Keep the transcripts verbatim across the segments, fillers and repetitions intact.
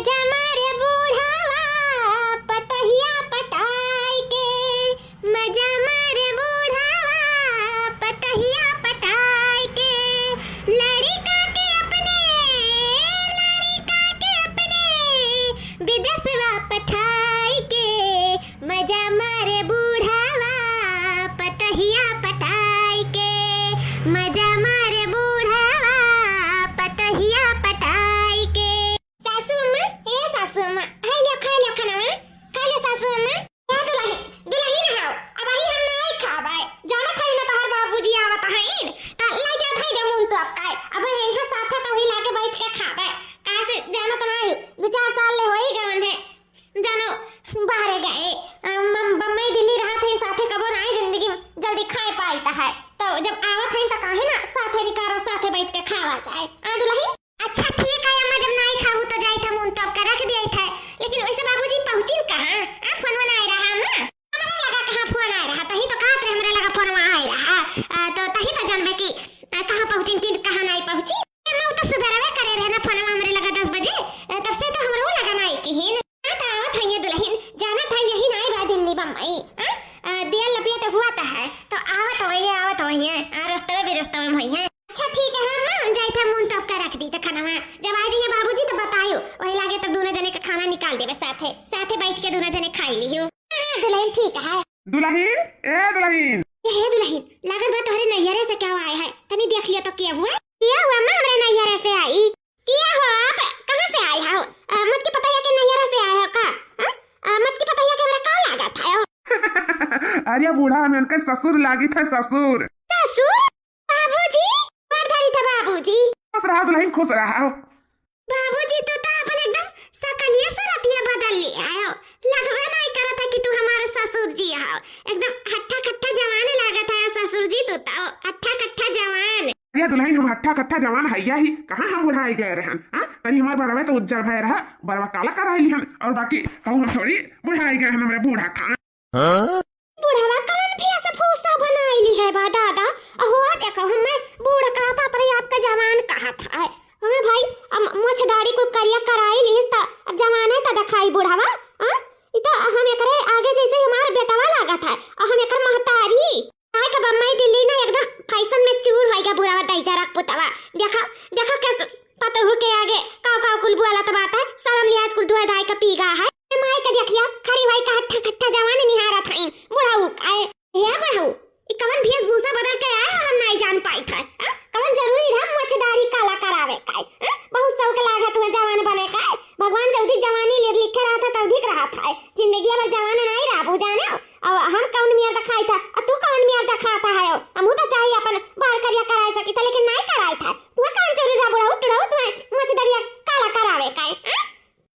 मजा मारे बूढ़ावा पतहिया पटाई के, मजा मारे बूढ़ावा पतहिया पटाई के, लड़िका के अपने, लड़िका के अपने विदेशवा पठाई के, मजा मारे बूढ़ावा पतहिया पटाई के, मजा मारे बूढ़ावा पतहिया पटाई के। सासू अम्मा, ए सासू अम्मा, हाय लो, खाय लो खानवा, खाय लो सासू अम्मा। ए दुलहिन, दुलहिन हौ, अबही हम नाई खाबै। जानत हई ना तोहर बाबूजी आवत हईन, त लइ जात हई दे मुन तो अब काय। अब यही साथे तो ही लाके बैठ के खाबै। काहे से जानत नाई, दू चार साल ले होई गवन है। जानो, बाहरे गए। अ, मम-, बम्बई दिल्ली रहत हई साथे कबो नाई जिंदगी में जल्दी खाए पाई त है। तो जब आवत हई त काहे ना साथे निकारो, साथे बैठ के खावा जाए। आ दुलहिन? अच्छा ठीक है अम्मा, जब नाई खाबू तो जाई था मुन तो का रख दिया था। लेकिन वैसे बाबूजी पहुँचिन कहाँ? आ फोन वोन आए रहा अम्मा? हमरा लगा कहाँ फोन आए रहा? तही तो कहत रहे हमरा लगा फोन वहाँ आए रहा। आ, तो तही तो जानबे कि, आ, कहाँ पहुँचिन कि कहाँ नाई पहुँचिन। अम्मा, उ तो सुबेरवे करे रहे ना फोनवा हमरे लगा दस बजे। आ, तब से तो हमरो लगा नाई किहिन। हाँ, तो आवत हइये दुलहिन, जानत हई यही नाई बा दिल्ली बम्बई। हाँ? आ, दिया लपिया तो हुआ तो है, तो आवत होइये, आवत होइये। आ, रस्तवे भी रस्तवे में होइये। अच्छा ठीक है, हाँ, हाँ, हम जाइत है मुन तब का रख दी तो खानवा। जब आ जाइए बाबूजी तो बतायो, वही लागे तब दोनों जने का खाना निकाल देबे साथे, साथे बैठ के दोनों जने खाई लियो। हाँ, दुलहिन ठीक है। दुलहिन, ए दुलहिन। ए दुलहिन, लागत बा तोहरे नैहरे से केहू आए है, तनी देख लिया तो केहू है। केहू अम्मा हमरे नैहरे से आई? केहू आप? कहाँ से आए हो? अ, मटकी पतैया के नैहरे से आए हो का? हाँ? अ, मटकी पतैया के हमरा का लागत है? अरे बूढ़ा, हम इनके ससुर लागित है, ससुर। ससुर? बाबूजी? गोड़ धरी था बाबूजी। खुश रहा दुलहिन, खुश रहा। बाबूजी, तू तो अपन एकदम सकलिया सूरतिया बदल लिया हो। लगबे नहीं करत है कि तू हमारे ससुर जी हो। एकदम हट्ठा कट्ठा जवान लागत है ससुर जी, तू तो हट्ठा कट्ठा जवान। अरे दुलहिन, हम हट्ठा कट्ठा जवान हइया ही, कहाँ हम बुढ़ाई गए रहन? हाँ? तनी हमार बरवे तो उज्जर भय रहा, बरवा काला कराई लिहन, और बाकी कहूँ हम थोड़ी बुढ़ाई गए हन, हमरे बूढ़ा खान। हाँ? बुढ़वा कवन भेष भूषा बनाई ली है बा दादा? अहो देखो, हमें बूढ़ कहा था, अपने आप का जवान कहा था। हाँ भाई, अब मोछ दाढ़ी कुल करिया कराई ली त अब जवाने त दिखाई बुढ़वा। हाँ? इ तो हम एकरे आगे जैसे हमार बेटवा लागत है, और हम एकर महतारी। काहे का बम्बई दिल्ली ना एकदम फैशन में चूर होइगा बुढ़वा दई जरक पुतवा। देखा, देखा के पतोहू के आगे काव काव कुल बोलत बाटे, शरम लिहाज कुल धोए धाए के पी गा है। ए माई के देखिया, खड़ी होई का हट्ठा कट्ठा जवान निहारत हईं, बुढ़ऊ आए। ए बुढ़ऊ, ई कवन वेशभूषा बदल के आए हो, हम नाई जान पाइत है। आ? कवन जरूरी रहा मोछदारी काला करावे का? आ? बहुत शौक लागत हुआ जवान बने का। भगवान जल्दी जवानी लिख, लिखे रहत है, तल्दिक रहत है। जिंदगी भर जवान नाई रहबू, जाने हो? अब हम कौन मियाँ देखाई था, आ तू कौन मियाँ देखाता है हो? हमहू तो चाही अपन बार करिया कराए सकी था, लेकिन नाई कराई था। तू कौन जरूरी रहा बुढ़ऊ, टुढ़ऊ, तू मोछदरिया काला करावे का? आ?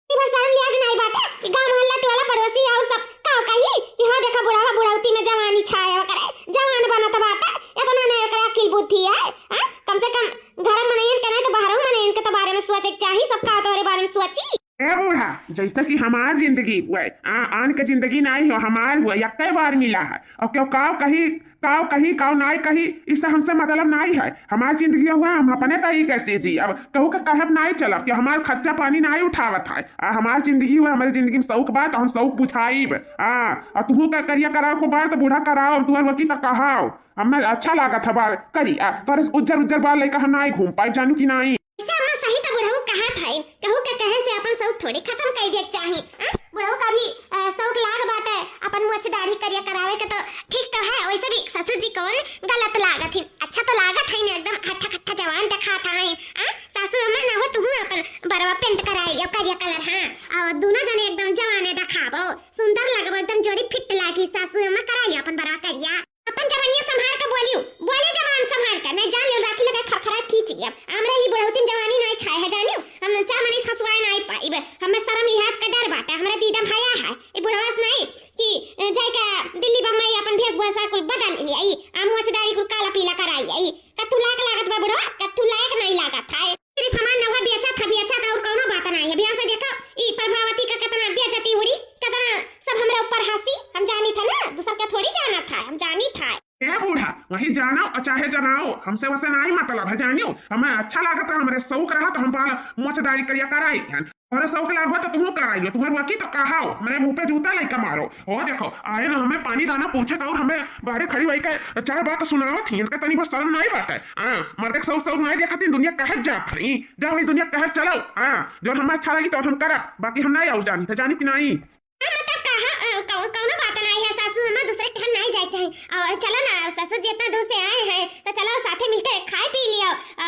ई बस शर्म लिहाज नाई बाटे कि गाँव मोहल्ला टोला पड़ोसी और सब का कही कि हाँ देखा बुढ़ावा बुढ़ौती में जवानी छाया करे, जवान बनत बाटे, इतना नहीं ओकरे अकिल बुद्धि है, हाँ? कम से कम घर मनइन के नहीं तो बाहरों मनइन के तो बारे में सोचे के चाही, सब का तोहरे बारे में सोची। ए बूढ़ा, जैसे कि हमार जिंदगी हुए, आ, आन के जिंदगी नाई हो, हमार हुए, यक्के बार मिला है, और क्यों काव कही काव कही, काव नाई कही, इससे हमसे मतलब नाई है। हमार जिंदगी हुआ, हम अपने तरीके से जी। अब कहू के कहब नाई चलब कि हमार खर्चा पानी नाई उठावत है। आ, हमार जिंदगी हुआ, हमारे जिंदगी में शौक बा, तो हम शौक बुझाइब। आ, आ तुहू का करिया कराओ को बार, तो बूढ़ा कराओ, अब तुहर वकी तो कहाओ। हमें अच्छा लागत है बार करी, आ, तोरे उज्जर उज्जर बार लेकर हम नाई घूम पाइब, जानू कि नाई। ऐसे अम्मा सही तो बुढ़ऊ कहा था, कहू के कहे से अपन शौक थोड़ी खत्म कर दिया चाही। आ? बुढ़ऊ का भी, अ, शौक लाग बाटे, अपन मोछ दाढ़ी करिया करावे के तो ठीक तो है, वैसे भी ससुर जी कौन गलत लागत ही, अच्छा तो लागत है ना, एकदम हट्ठा कट्ठा जवान देखात है। आ? सासू अम्मा ना हो, तुहू अपन बरवा paint कराए लियो करिया colour, हाँ, और दोनों जने एकदम जवाने देखाबो, सुंदर लगबो, एकदम जोड़ी fit लागी। सासू अम्मा करा लियो अपन बरवा करिया। अपन जवानिया संभार के बोलियो, बोले जवान संभार के, नहीं जान लियो लाठी लगा खरखरा खींच लिया। हमरा ही बुढ़ौती में जवानी नाई छाए है जानियो, हम चार मनी ससुआए नाई पाइब, हमें शर्म लिहाज का डर बाटे, हमरा दीदा भया है। ई बुढ़वा से नाई कि, अ, जाए का दिल्ली बम्बई अपन वेशभूषा कुल बदल लिया, ई आ मोछदारी कुल काला पीला कराई, ई का तू लायक लागत बा बुढ़वा, का तू लायक नहीं लागत है। सिर्फ हमार नौवा बेचत है, बेचत है, और कौनो बात नहीं है। बिहान से देखो, ई प्रभावती का कितना बेइज्जती उड़ी, कितना सब हमरा ऊपर हंसी। हम जानी था ना, दूसर के थोड़ी जाना था, हम जानी था। ए बूढ़ा, वही जानो और चाहे जनाओ, हमसे वैसे नहीं मतलब है, जानियो। हमें अच्छा लागत है, हमरे शौक रहा तो हम बाल मोछदारी करिया कराई हन। अरे, शौक लागो तो तुहू कराइयो, तुहर वकी तो कहाओ, मेरे मुंह पे जूता लइका मारो। हो देखो, आए ना हमें पानी दाना पूछे का और हमें बाहरे खड़ी होई के चार बात सुनावत ही, इनका तनी बहुत शर्म नहीं बात है। हाँ, मर्दे के शौक शौक नहीं देखत ही, दुनिया कहत जात है। जा भाई, दुनिया कहत चलो। हाँ, जो हमें अच्छा लगी तो हम करब, बाकी हम नहीं आऊ जानी, तो जानी कि नहीं? हाँ, मतलब कहा, अ, कौ-, कौनो बात नहीं है सासू, हमें दूसरे के घर नहीं जाए चाहे। और चलो ना, ससुर जी इतना दूर से आए हैं, तो चलो साथे मिलके खाए पी लियो। अ,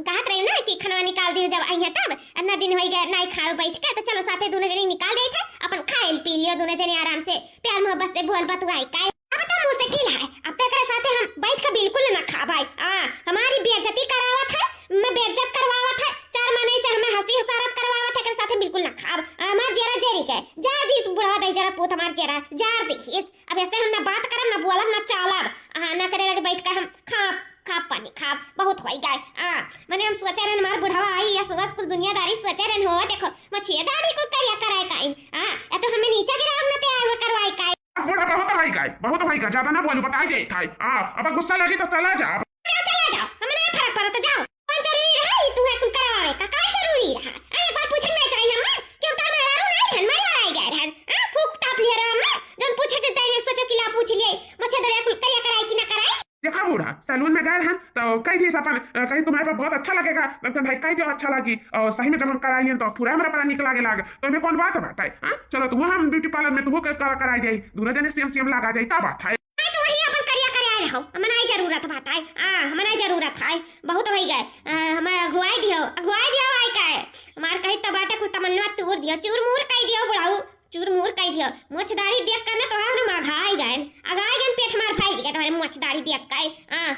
कहत रही ना कि खाना निकाल दियो जब आई है तब, इतना दिन हो गए नहीं खाओ बैठ के, तो चलो साथे दोनों जने निकाल दे थे, अपन खाए पी लियो दोनों जने आराम से, प्यार मोहब्बत से बोल बतुआई का। अब तो मुश्किल है, अब तो एकरे साथे हम बैठ के बिल्कुल ना खा भाई। आ, हमारी बेइज्जती करावत है, मैं बेइज्जत करवावत है, चार मनई से हमें हंसी हसारत करवावत है, एकरे साथे बिल्कुल ना खाब। आ, हमार जेरा जेरी के, जार दिस बुढ़वा दई जरा पूत हमार जेरा, जार दिस। अब ऐसे हम ना बात करब, ना बोलब, ना चालब। आ, ना करे लगे बैठ के हम खाब, खाब पानी खाब, बहुत होई गए। आ, मने हम सोचे रहन हमार बुढ़वा आई या सुबह कुल दुनियादारी सोचे रहन हो, देखो, मछिया दाढ़ी कुल करिया कराए काई। आ, या तो हमें नीचे गिराव ना ते आए हुए करवाए काई। बस बूढ़ा, बहुत भाई का, बहुत भाई का, ज्यादा ना बोलू, बताई दे थाई। आ, अब गुस्सा लगी तो चला जा। जाओ, चला जाओ, हमें नहीं फर्क पड़ता, जाओ। कौन जरूरी रहा ई तू है कुल करवावे का? का जरूरी रहा? अरे, एक बार पूछन नहीं चाहिए अम्मा कि उतार में दारू नहीं रहन, मैं लड़ाई गए रहन। हाँ, फूक ताप लिया रहा अम्मा, जौन पूछे के तैने सोचो कि ला पूछ लिए, मच्छर दरिया कुल करिया कराई कि ना कराई? देखा बूढ़ा, सैलून में गए हैं तो कह दिए अपन, अ, कहीं तुम्हारे पर बहुत अच्छा लगेगा। तो भाई कह दियो अच्छा लगी, और सही में जब हम कराई लिए तो पूरा हमारा बड़ा निक लागे लाग, तो हमें कौन बात बात है? हाँ, चलो तो हम ब्यूटी पार्लर में तो वो कर, कर, कराई जाई, दोनों जने सेम सेम लगा जाई, का बात है? नहीं तो वही अपन करिया करे आए रहो, हमें नहीं जरूरत बात है। आ, हमें नहीं जरूरत है, बहुत हो गए। आ, हमें अगुवाई दियो, अगुवाई दियो आई का है? हमार कही तो बाटे कुल तमन्ना तोड़ दियो, चूर मूर कह दियो बुढ़ाऊ, चूर मूर कह दियो। मोछ दाढ़ी देख कर ना तो हम अघाई गए, अघाई गए, पेट मार फैल गया तुम्हारे मोछ दाढ़ी देख के। आ,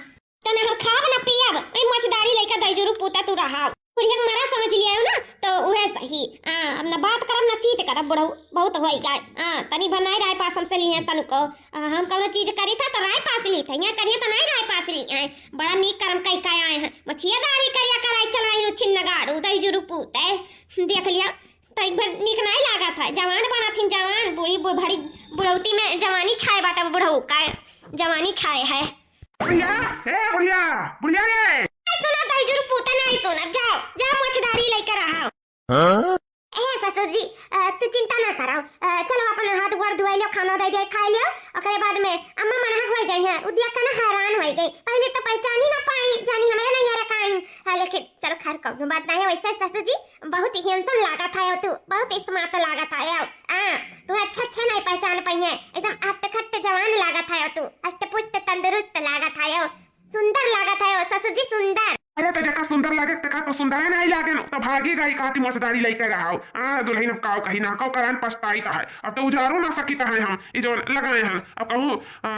तो ना हम खाब ना पियब, ओई मोछ दाढ़ी लइका दई जरूर पूता तू रहा। बुढ़िया के मरा समझ लिया हो ना, तो उहे सही। आ, अब ना बात करब ना चीत करब बुढ़ऊ, बहुत होई गए। आ, तनी भर नहीं राय पास हमसे लिए तनको। आ, हम कौनो चीज करी था तो राय पास ली था, यहाँ करिए तो नहीं राय पास ली है। बड़ा नीक करम कई का आए हैं, मछिया दाढ़ी करिया कराई चलाई छिन्न गाड़ू दई जरूर पूते। देख लिया, तो एक बार नीक नहीं लागा था, जवान बना थी जवान, बूढ़ी बु-, भरी बुढ़ौती में जवानी छाए बाटा बुढ़ऊ का, जवानी छाए है। बुढ़िया, ए बुढ़िया, बुढ़िया रे। नहीं सुना दई जरूर पूते नहीं सुना, जाओ, जाओ मोछ दाढ़ी लइके रहा। हाँ? ए ससुर जी, अ, तू चिंता ना करो, अ, चलो अपन हाथ गोड़ धोई लियो, खाना दे दे खाई लियो, ओकरे बाद में अम्मा मनहक हो जाई हैं, उदिया का ना हैरान हो गई, पहले तो पहचानी ना पाई, जानी हमारे नहीं आ रखा है। हाँ, लेकिन चलो खैर कौनो बात नहीं है, वैसे ससुर जी बहुत ही handsome लागत है तू, बहुत ही smart लागत है। आ, तू अच्छा अच्छा नहीं पहचान पाई है, एकदम अट्ट खट्ट जवान लागत है तू, अष्ट पुष्ट तंदुरुस्त लागत है। सुंदर लागत है ओ ससुर जी, सुंदर। अरे तो जेका सुंदर लागे तेका तो सुंदर नहीं लागे न, तो भागी गई कहती मोछ दाढ़ी लइके रहाओ। आ दुल्हन अब काव कही ना काव करान पछताई तो है, अब तो उजारो ना सकी तो है हम ई जो लगाए हैं। अब कहूँ आ,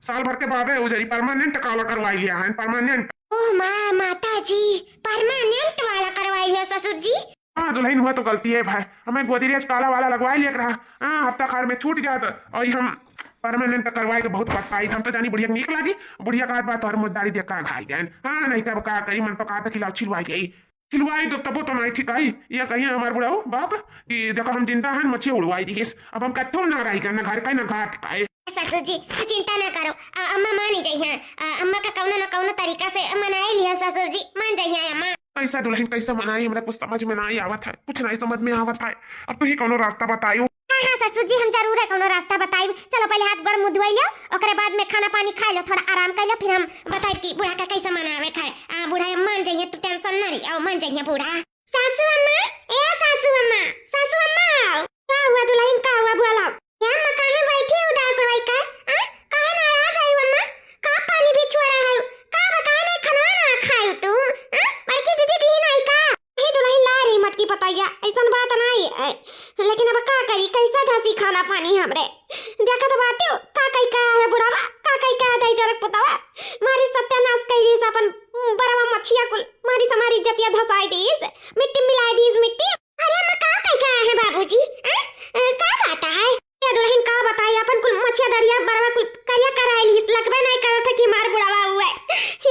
साल भर के बादे उजरी permanent काला करवाई लिया है, permanent। ओह माँ, माता जी, permanent वाला करवाई लिया ससुर जी। हाँ दुल्हन हुआ तो गलती है भाई, हमें गोदरेज काला वाला लगवाई लिया रहा। हाँ हफ्ता खार में छूट जात और हम permanent करवाई के बहुत पछताई। हम तो जानी बुढ़िया के नीक लागी, बुढ़िया का बात और मोछ दाढ़ी देख का घाई गए। हाँ नहीं तब का करी, मन तो का था खिलाओ छिलवाई गई, छिलवाई तो तबो तो नहीं ठीक आई। ये कहिए हमार बुढ़ाऊ बाप कि देखो हम जिंदा हैं, मछिया उड़वाई दिहिस, अब हम कत्थों ना रही ना घर का ना घाट का। ससुर जी, तू चिंता ना करो, आ, अम्मा मानी जाई हैं। आ, अम्मा का कौनो ना कौनो तरीका से मनाई लिया ससुर जी, मान जाई हैं अम्मा। कैसा दुल्हन कैसा मनाई, हमरा कुछ समझ में नहीं आवत है, कुछ नहीं समझ में आवत है। अब तू ही कौनो रास्ता बतायो। हाँ हाँ ससुर जी, हम जरूर है कौनो रास्ता बताई। चलो पहले हाथ गोड़ मुँह धोई लो, ओकरे बाद में खाना पानी खा लो, थोड़ा आराम कर लो, फिर हम बताई कि बूढ़ा का कैसा मनावे का है। आ, बूढ़ा मान जाइए, तू tension ना लियो, मान जाइए बूढ़ा। सासू अम्मा, ए सासू अम्मा, सासू अम्मा आओ। का हुआ दुल्हन, का हुआ बोला? ए अम्मा काहे बैठी उदास होई का? आ? काहे नाराज आई अम्मा? का पानी भी छोड़ा है? का बताए नहीं खनवा ना खाई तू? आ? बड़की दीदी दी नहीं का? हे दुल्हन ला रे मटकी पतैया, ऐसन बात नहीं है। लेकिन अब का करी, कैसा धसी खाना पानी हमरे? देखत बाटे का कई का है बुढ़ावा, का कई का दाई जरक पुतवा। मारी सत्यानाश कई दीस अपन बड़वा मछिया कुल, मारी हमारी इज्जतिया धसाई दीस, मिट्टी मिलाई दीस मिट्टी। अरे अम्मा, का कई का है बाबूजी? आ? आ, का बात है? ए दुल्हन का बताई, अपन कुल मछिया दरिया बरवा कुल करिया कराई ली, लगबे नहीं करत है कि मार बुढ़ावा हुआ है।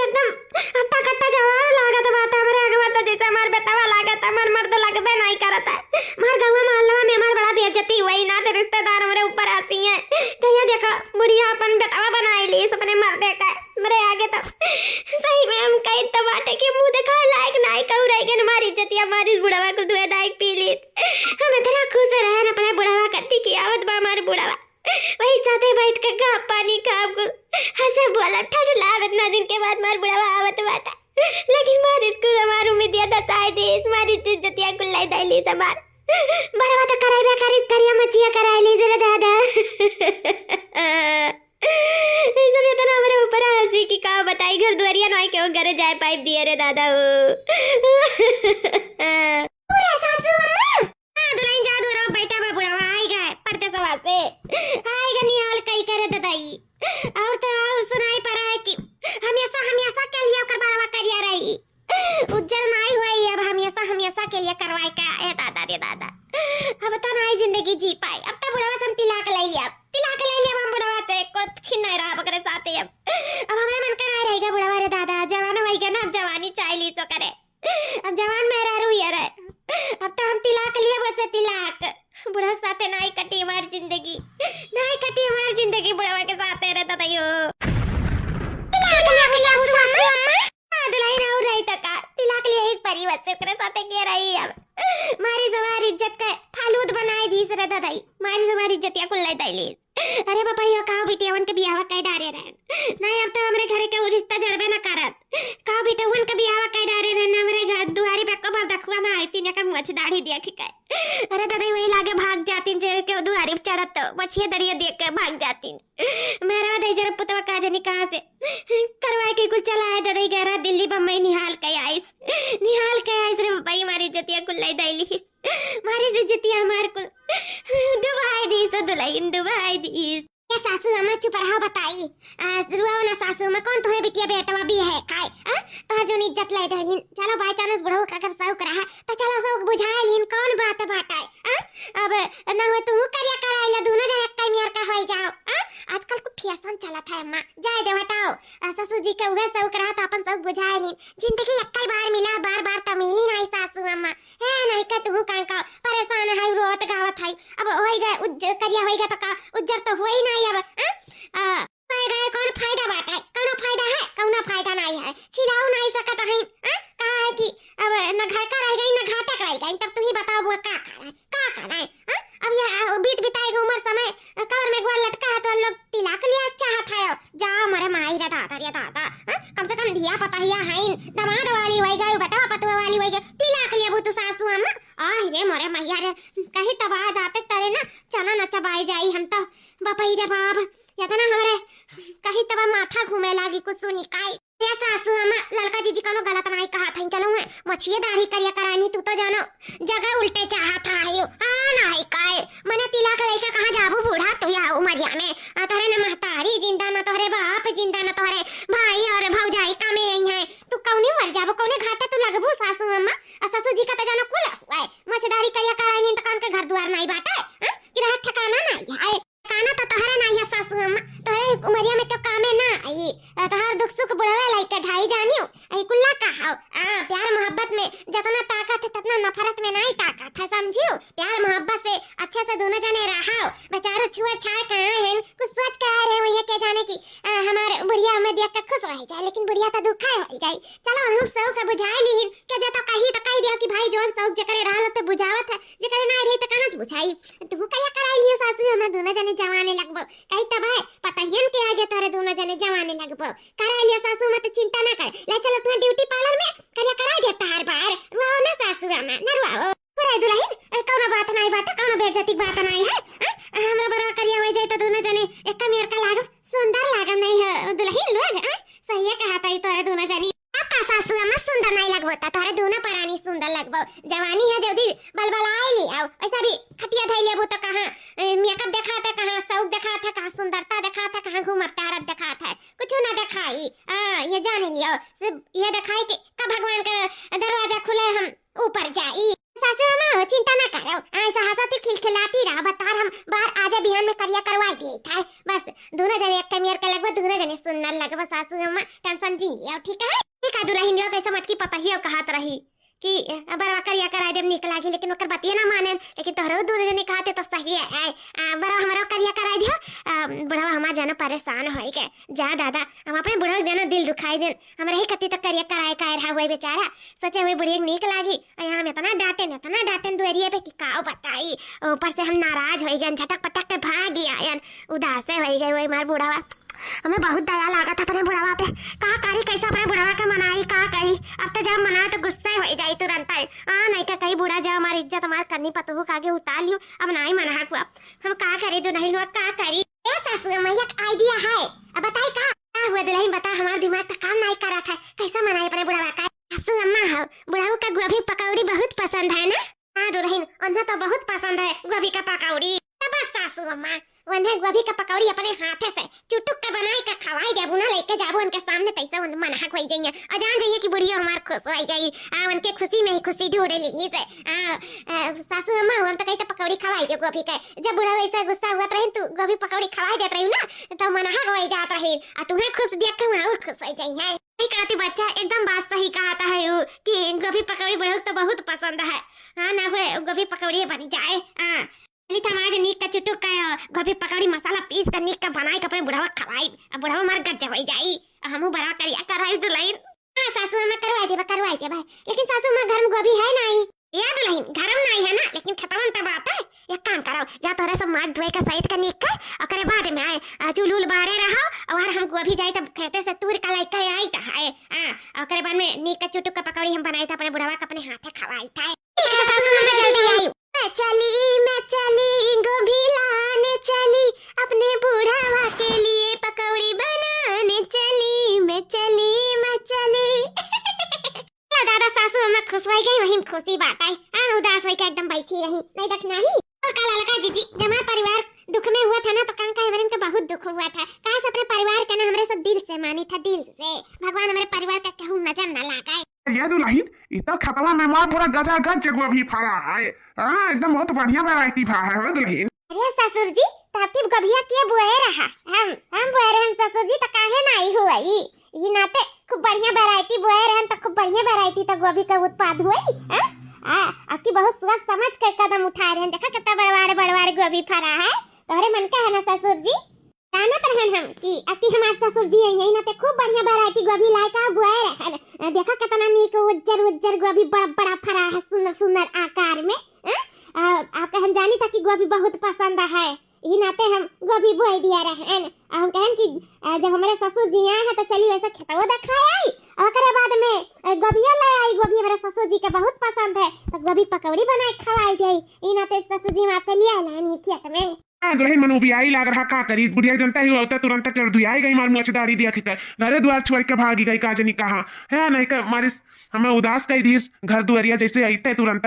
एकदम हट्टा कट्टा जवान लागत बात है, हमरे अगवा तो जैसे हमार बेटवा लागत है, हमार मर्द लगबे नहीं करत है। हमार गौवा मोहल्ला में हमार बड़ा बेइज्जती हुई, ना तो रिश्तेदार हमरे ऊपर हंसी हैं। कहिया देखा बुढ़िया अपन बेटवा बनाई ली अपने मर्दे का, हमरे आगे तो सही में हम कही तो बाटे कि मुंह दिखाए लायक नहीं कहू रह गए, हमारी इज्जतिया, हमारी बुढ़ावा कुल दुए दायक पी ली। बार बरवा तो कराई बे, करिस करिया मछिया कराई ली जरा दादा। ई सब इतना हमरे ऊपर हँसी कि का बताई, घर दुआरिया नाई के वो घरे जाए पाइप दिए रे दादा हो। पूरा सासू अम्मा। हाँ, दुलहिन जा दुआरा बैठा बा बुढ़वा, आई गए परदेसवा से। आई गए निहाल कई करे ददाई। और तो और सुनाई पड़ा है कि हमेशा, हमेशा के लिए ओकर बरवा करिया रही। उज्जर नाई होई, अब हमेशा, हमेशा के लिए करवाए का, ए दादा रे दादा। अब तो नाई जिंदगी जी पाए। अब तो बुढ़वा से हम तिलाक ले लिया, तिलाक ले लिया हम बुढ़वा से, कुछ नहीं रहा ओकरे साथे अब। अब हमारे मन का नाई रहेगा बुढ़वा रे दादा, जवान होई गया ना, अब जवानी चाह ली तो करे। अब जवान मेहरारू ये रहे। अब तो हम तिलाक लिए बसे तिलाक। बुढ़ा साथे नाई कटी हमार जिंदगी, नाई कटी हमार जिंदगी बुढ़वा के साथे रे ददाई हो। तिलाक लिए बसे सासू अम्मा। हाँ, दुलहिन और रही तो का? तिलाक लिए एक परी बसे ओकरे साथे के रही अब। मारी सवार इज्जत के फालूद बनाए दीस रे ददाई। मारी सवार इज्जतिया कुल ले दैली। अरे बापा, यो का बिटियावन के बियाह कई डारे रहन। नहीं, अब तो हमरे घरे के उ रिश्ता जड़बे न करत। का बिटियावन के बियाह कई डारे रहन, हमरे घर दुआरी पे को बार दखुआ ना आई तीन का मुछ दाढ़ी देख के। अरे दादा, वही लागे भाग जातीन जे के दुआरी पे चढ़त तो मछिया दड़िया देख के भाग जातीन। मेरा दे जरा पुतवा का जनी कहाँ से करवाए के कुल चला है दादा, गहरा दिल्ली बम्बई निहाल के आइस, निहाल के आइस रे बापा, मारी इज्जतिया कुल ले दैली। मारी इज्जतिया हमार कुल डुबाई दीस, दुलहिन डुबाई दीस। ए सासू अम्मा चुप रहा बताई। आ, रुआओ ना सासू अम्मा, कौन तुम्हें बिटिया बेटवा भी है खाए? आ? तोहर जोन इज्जत ले दहिन। चलो by chance बुढ़ऊ का अगर शौक रहा तो चलो शौक बुझाए लीन, कौन बात बाटे? आ? अब ना हो तू करिया कराई ला, दोनों जने एक्का मेर का होई जाओ। आ? आजकल को फैशन चलत है अम्मा, जाए दे हटाओ। आ, ससुर जी के उहे शौक रहा तो अपन शौक बुझाए लीन। जिंदगी एक्का बार मिला, बार बार तो मिली नहीं सासू अम्मा। हे नहीं का तू कांका परेशान है, रोत गावत है। अब होई गए उज्ज-, करिया होई गए तो का उज्जर तो हुए ही नहीं अब। आ? आ, होई गए कौन फायदा बात है? कौनो फायदा है? कौनो फायदा नहीं है। छिलाऊ नहीं सकत है। आ? कहा है कि अब न घर का रह गई न घाटा का रह गई। तब तू ही बताओ बुआ का करे? का करे? आ? अब ये, आ, बीत बिताए गए उम्र समय, आ, कबर में गोल लटका है तो हम लोग तिलाक लिया चाहत है। जा मरे माई रे दादा रे दादा। आ? कम से कम धिया पतहिया है, दमाद वाली होई गई, बेटवा पतुआ वाली होई गई। तिलाक लिया वो तू सासू अम्मा। आहि रे मोरे मैया रे, कहीं तबाह जाते तरे ना चना न चबाए जाई हम तो। बापई रे बाप, इतना हमरे कहीं तबाह माथा घूमे लागी कुछ सुनी काई। ए सासू अम्मा, ललका जीजी कौनो गलत नाई कहा था, चलो मैं मछिए दाढ़ी करिया करानी, तू तो जानो जगह उल्टे चाहत है। हाँ नाई काई, मने तिलाक लइके कहाँ जाबू बूढ़ा तू या उमरिया में। आ तोहरे न महतारी जिंदा, न तोहरे बाप जिंदा, न तोहरे भाई और भौजाई कामे आई हैं। तू कौनी मर जाबू, कौने घाटे तू लगबू सासू अम्मा? आ ससुर जी का तो जानो कुल हुआ है, मछदारी करिया कराई नहीं तो कौन के घर दुआर नहीं बाटे, हाँ? कि रहे ठिकाना नहीं है। ठिकाना तो तोहरे नहीं है सासू अम्मा, तोहरे उमरिया में तो कामे ना आई। आ तोहर दुख सुख बुढ़वे लइके ढाई जानियो। आई कुल्ला का हाव? आ, प्यार मोहब्बत में जितना ताकत है, ततना नफरत में नहीं ताकत है, समझियो? प्यार मोहब्बत से अच्छे से दोनों जने रहाओ। बेचारो छुआ छाड़ के आए हैं, कुछ सोच के आए रहे, वही के जाने की, आ, हमारे बुढ़िया में देख के खुश रह जाए, लेकिन बुढ़िया तो दुखा हो गई। चलो, हम शौक बुझाए ली, के जे तो कही तो कही दिया कि भाई, जौन शौक जेकरे रहल तो बुझावत है, जेकरे ना रही तो कहाँ से बुझाई? तू कहिया कराई लियो सासू, हमें दोनों जने जवाने लगबो, कही तब है, पतहियन के आगे तोरे दोनों जने जवाने लगबो। कराई लियो सासू, मत चिंता ना कर, ले चलो तुम्हें ब्यूटी पार्लर में, करिया कराई दे तार बार, रुआओ ना सासू, आना, ना रुआओ। अरे दुलहिन, ए, कौनो बात नाई बाटे, कौनो बेइज्जती के बात नाई है, हाँ? हमरा बरवा करिया हो जाए तो दोनों जने एक मेर का लागब, सुंदर लागब नहीं है दुलहिन लोग, हाँ? सही है कहा ताई तोरे दोनों जनी। अब का सासू अम्मा सुंदर नहीं लगबो, ता तोरे दोनों परानी सुंदर लगबो। जवानी है जल्दी बलबलाई ली आओ, ऐसा भी खटिया धई लेबो तो कहाँ, ए, मेकअप देखा था, कहाँ शौक देखा था, कहाँ सुंदरता देखा था, कहाँ घूमत टहरत देखा था, कुछ ना देखाई। हाँ, ये जान लियो, सिर्फ ये देखाई कि कब भगवान का दरवाजा खुले हम ऊपर जाई। सासू अम्मा हो, चिंता ना करो, ऐसा हंसती खिलखिलाती रहा, बतार हम बार आजा बिहान में करिया करवाई दिए था। बस दोनों जने एक मेर के लगबो, दोनों जने सुंदर लगबो सासू अम्मा, टेंशन जिन लियो, ठीक है? ठीक है दुलहिन, यो कैसे मटकी पतहियो कहत रही कि बरवा करिया कराई देब नीक लागी, लेकिन ओकर बतिये ना माने, लेकिन तोहरो दोनों जने कहते तो सही है, आ, बरवा हमरो करिया कराई दियो, आ, बुढ़वा हमार जानो परेशान होई के, जा दादा, हम अपने बुढ़वा के जानो दिल दुखाई देन, हमरा ही कत्ती तक करिया कराए का रहा हुआ बेचारा। सोचे हुए बुढ़िया के नीक लागी, आ यहाँ हम इतना डांटेन, इतना डांटेन दुआरिया पे कि का बताई। ऊपर से हम नाराज होई गए, झटक पटक के भाग ही आयन, उदासे होई गए वही मार बुढ़वा। हमें बहुत दया लागत है अपने बुढ़वा पे। का करी, कैसे अपने बुढ़वा के मनाई, का करी? अब तो जब मनाए तो गुस्सा हो जाई तुरंत। आ, नहीं तो कही बूढ़ा जब हमारी इज्जत हमार कन्नी पतोहू के आगे उतार लियो, अब नाई मना हुआ। हम का करी दुल्हन हुआ, का करी? ए सासू अम्मा, एक idea है। अब बताई का? का हुआ दुल्हन, बता, हमार दिमाग तो काम नाई करत है, कैसे मनाई अपने बुढ़वा का? सासू अम्मा हो, बुढ़ऊ का गोभी पकौड़ी बहुत पसंद है ना? हाँ दुल्हन, उन्हें तो बहुत पसंद है गोभी का पकौड़ी। तो बस सासू अम्मा, उन्हें गोभी का पकौड़ी अपने हाथे से चुटुक के बनाई के खवाई देबू ना, लेके जाबू उनके सामने, तैसे उन मनहक होई जाइए और जान जाइए कि बुढ़िया हमार खुश होई गई। आ, उनके खुशी में ही खुशी ढूंढ ली से। आ, आ, सासू अम्मा, हम तो कही तो पकौड़ी खवाई दे गोभी के। जब बुढ़ऊ ऐसा गुस्सा हुआ रही, तू गोभी पकौड़ी खवाई देत रही ना, तो मनहक होई जात रही। आ तुम्हें खुश देख के वहाँ और खुश हो जाइए। सही कहती बच्चा, एकदम बात सही कहता है वो कि गोभी पकौड़ी बुढ़ऊ तो बहुत पसंद है। हाँ ना हुए, गोभी पकौड़ी बन जाए। हाँ, चली तो हम आज नीक का चुटुक का गोभी पकौड़ी मसाला पीस कर नीक का बनाई के अपने बुढ़वा खवाई। अब बुढ़वा मार गज हो जाई, हमू बड़ा करिया कराई दुल्हन। हाँ सासू, मैं करवाई देबा, करवाई देबा। लेकिन सासू, मैं घर में गोभी है नहीं। ए दुल्हन, घर में नाई है ना, लेकिन खेतवन त बात है। एक काम करो, जा तोहरे सब माथ धोए के सहित के नीक के, ओकरे बाद में आए, आ, चूल उल बारे रहो, और हम गोभी जाई तब खेते से तूर का लइके आई त है। हाँ, ओकरे बाद में नीक के चुटुक के पकौड़ी हम बनाई त अपने बुढ़वा के अपने हाथे खवाई था। ठीक है सासू, मैं जल्दी आई। मैं चली, मैं चली, गोभी लाने चली, अपने बुढ़वा के लिए पकौड़ी बनाने चली, मैं चली, मैं चली। या दादा, सासू अम्मा खुश होई गई, वही में खुशी बात आई। हाँ, उदास होई के एकदम बैठी रही, नहीं देख नहीं। और का ललका जीजी, जब हमार परिवार दुख में हुआ था ना, तो कान का हेवरन के बहुत दुख हुआ था। काहे से अपने परिवार के ना हमरे सब दिल से मानी था, दिल से। भगवान हमरे परिवार का कहूँ नजर ना लगाए। ये दुल्हन, इतना खतवा में मार पूरा गजा गज गोभी फरा है। हाँ, एकदम बहुत बढ़िया variety भा है हो दुल्हन। अरे ससुर जी, तब की गोभिया के बोए रहा? हम, हम बोए रहन ससुर जी, त काहे नाई हुई? ई नाते खूब बढ़िया variety बोए रहन, त खूब बढ़िया variety त गोभी के उत्पाद हुई, हैं? आ, आपकी बहुत सोच समझ के कदम उठाए रहन। देखा कितना बड़वाड़, बड़वाड़ गोभी फरा है। तोहरे मन का है ना ससुर जी? जानत रहन हम कि अकी हमार ससुर जी हैं, यही नाते खूब बढ़िया variety गोभी लाए का बोए रहन। आ, देखा कितना नीक उज्जर, उज्जर गोभी बड़ा, बड़ा फरा है, सुंदर, सुंदर आकार में, हैं? आ, आपके हम जानी था कि गोभी बहुत पसंद है। ई नाते हम गोभी बोई दिया रहन। आ हम कहन कि, आ, जब हमारे ससुर जी आए हैं तो चली वैसे खेतवा देखाए आई, और ओकरे बाद में, आ, गोभिया ले आई। गोभी हमारे ससुर जी के बहुत पसंद है, तो गोभी पकौड़ी बनाए खवाई जाई। ई नाते ससुर जी हम आपके लिए आए रहन ई खेत में। हाँ, दुल्हन मनु भी आई लाग रहा, का करी? बुढ़िया जनता ही होता तुरंत कर दुआई गई मार मुँह दाढ़ी दिया खिता। घरे द्वार छोड़ के भागी गई, का जनी कहाँ है, नहीं का मारिस हमें उदास कई दीस, घर दुआरिया जैसे आईते तुरंत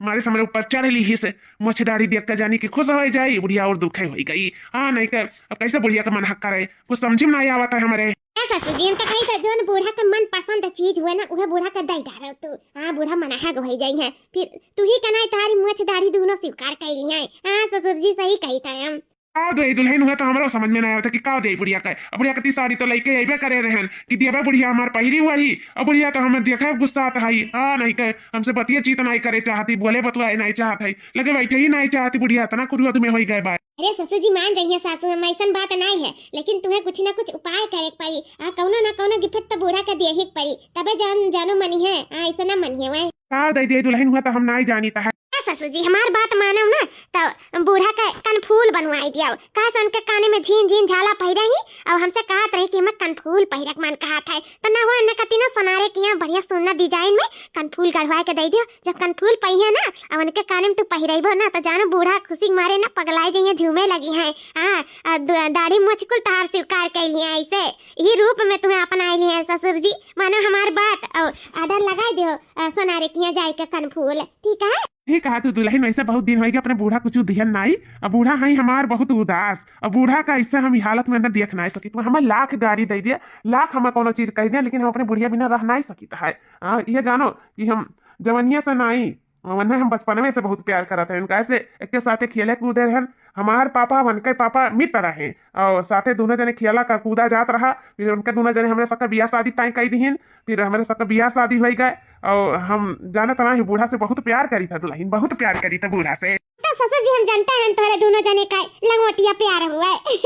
मारे से हमरे ऊपर चढ़ ली ही से, मोछ दाढ़ी देख के जानी कि खुश हो जाई, बुढ़िया और दुखे हो गई। हाँ, नहीं के अब कैसे बुढ़िया का मन हक करे, कुछ समझ में नहीं आवत है हमरे। ए ससुर जी, हम तो कही था, जोन बूढ़ा का मन पसंद चीज हुए ना, उहे बूढ़ा का दई डारो तू। हाँ, बूढ़ा मनाहक हो जाई है, फिर तू ही का नहीं, तारी मोछ दाढ़ी दोनों स्वीकार कर ली है। हाँ ससुर जी, सही कही था हम। का दे दुल्हन हुआ तो हमरो समझ में ना आवत कि का दे बुढ़िया का। अब बुढ़िया कती साड़ी तो लइके अइबे करे रहन कि दियाबा बुढ़िया हमार पहिरी हुआ ही। अब बुढ़िया तो हमें देखे गुस्सा आता है। हाँ, नहीं के हमसे बतिया चीत नहीं करे चाहती, बोले बतुआए नहीं चाहत है, लगे बैठे ही नहीं चाहती बुढ़िया, इतना कुरुअत में होई गए बा। अरे ससुर जी मान जाइए सासू, हम ऐसन बात नहीं है, लेकिन तुम्हें कुछ ना कुछ उपाय करे के पड़ी। आ कौनो ना कौनो गिफ्ट तो बूढ़ा के दिए ही के पड़ी, तबे जान जानो मनी है। आ ऐसा ना मनी है वह। का दे दे दुल्हन हुआ तो हम नहीं जानी था। ए ससुर जी, हमार बात मानव ना, तो बूढ़ा के कनफूल बनवाई दियाव। काहे से उनके काने में झीन झीन झाला पहिरे ही, और हमसे कहत रही कि हमें कनफूल पहिरे के मन कहत है। तो ना हुआ, इन्हें कती ना सोनारे किया बढ़िया सुंदर design में कनफूल गढ़वा के दे दियो। जब कनफूल पहिए ना, और उनके काने में तू पहिरेबो ना, तो जानो बूढ़ा खुशी के मारे ना पगलाई जइए, झूमे लगी हैं। हाँ, आ दु-, दाढ़ी मोछ कुल तहार स्वीकार कर लिए ऐसे। यही रूप में तुम्हें अपना लिए हैं ससुर जी। मानो हमार बात और order लगा दियो, आ, सोनारे किया जाए के कनफूल, ठीक है? ठीक कहा तू दुल्हन, वैसे बहुत दिन होइगा अपने बूढ़ा कुछ दिहन नाई। अब बूढ़ा है हमार बहुत उदास, अब बूढ़ा का ऐसे हम ई हालत में अंदर देख नाई सकित। हमें लाख गारी दे दिया, लाख हमें कोनो चीज कह दिया, लेकिन हम अपने बुढ़िया बिना रह नाई सकित है। हाँ, ये जानो कि हम जवनिया से नाई, वन्हे हम बचपनवे से बहुत प्यार करत हैं। उनका ऐसे एक के साथे खेले कूदे रहन। हमार पापा, उनके पापा मित्र रहे और साथे दोनों जने खेला का कूदा जात रहा। फिर उनके दोनों जने हमरे सबका बियाह शादी तय कर दिहिन। फिर हमरे सबका बियाह शादी हो गए और हम जानत रहा बूढ़ा से बहुत प्यार करी था दुल्हन, बहुत प्यार करी था बूढ़ा से। तो ससुर जी हम जानते हैं तुम्हारे दोनों जने का लंगोटिया प्यार हुआ है।